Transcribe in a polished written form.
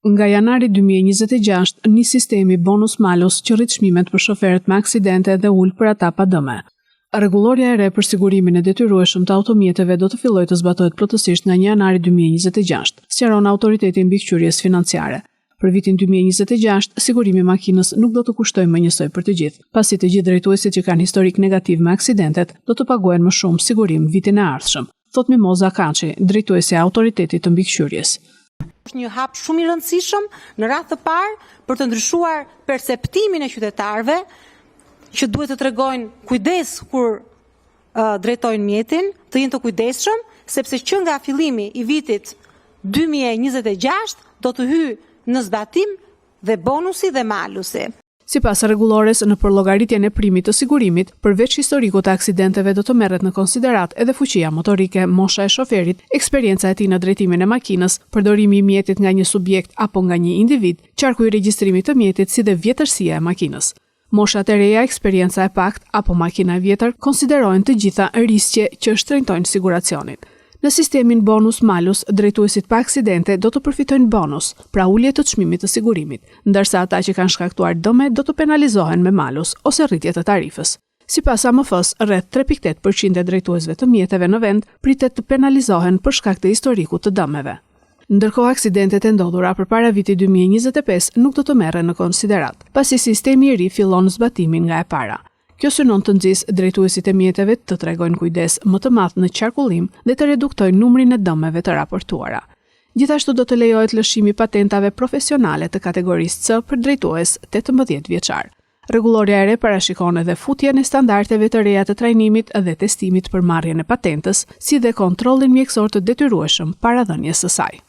Nga janari 2026 nis sistemi bonus malus që rrit çmimet për shoferët me aksidente dhe ul për ata pa dëme. Rregullorja e re për sigurimin e detyrueshëm të automjeteve do të fillojë të zbatohet plotësisht nga 1 janari 2026, sqaron Autoriteti i Mbikëqyrjes Financiare. Për vitin 2026, sigurimi i makinës nuk do të kushtojë më njësoj për të gjithë, pasi të gjithë drejtuesit që kanë historik negativ me aksidentet do të paguajnë më shumë sigurim vitin e ardhshëm, thotë Mimoza Kaçi, drejtuesja e Autoritetit të Mbikëqyrjes. Është një hap shumë i rëndësishëm në radhë të parë për të ndryshuar perceptimin e qytetarëve që duhet të tregojnë kujdes kur drejtojnë mjetin, të jenë të kujdesshëm, sepse që nga fillimi i vitit 2026 do të hyjë në zbatim dhe bonusi dhe malusi. Sipas rregullores, në përllogaritjen e primit të sigurimit, përveç historikut të aksidenteve do të merret në konsideratë edhe fuqia motorike, mosha e shoferit, eksperienca e tij në drejtimin e makinës, përdorimi i mjetit nga një subjekt apo nga një individ, qarku i regjistrimit të mjetit si dhe vjetërsia e makinës. Moshat e reja, eksperienca e paktë apo makina e vjetër konsiderohen të gjitha risqe që shtrenjtojnë siguracionin. Në sistemin bonus-malus, drejtuesit pa aksidente do të përfitojnë bonus, pra ulje të çmimit të sigurimit, ndërsa ata që kanë shkaktuar dëme do të penalizohen me malus ose rritje të tarifës. Sipas AMF-së, rreth 3.8 për qind e drejtuesve të mjeteve në vend pritet të penalizohen për shkak të historikut të dëmeve. Ndërkohë, aksidentet e ndodhura përpara vitit 2025 nuk do të merren në konsideratë, pasi sistemi i ri fillon zbatimin nga e para. Kjo synon të nxisë drejtuesit e mjeteve të tregojnë kujdes më të madh në qarkullim dhe të reduktojnë numrin e dëmeve të raportuara. Gjithashtu do të lejohet lëshimi i patentave profesionale të kategorisë C për drejtues 18 vjeçar. Rregullorja e re parashikon edhe futjen e standardeve të reja të trajnimit dhe testimit për marrjen e patentës, si dhe kontrollin mjekësor të detyrueshëm para dhënies së saj.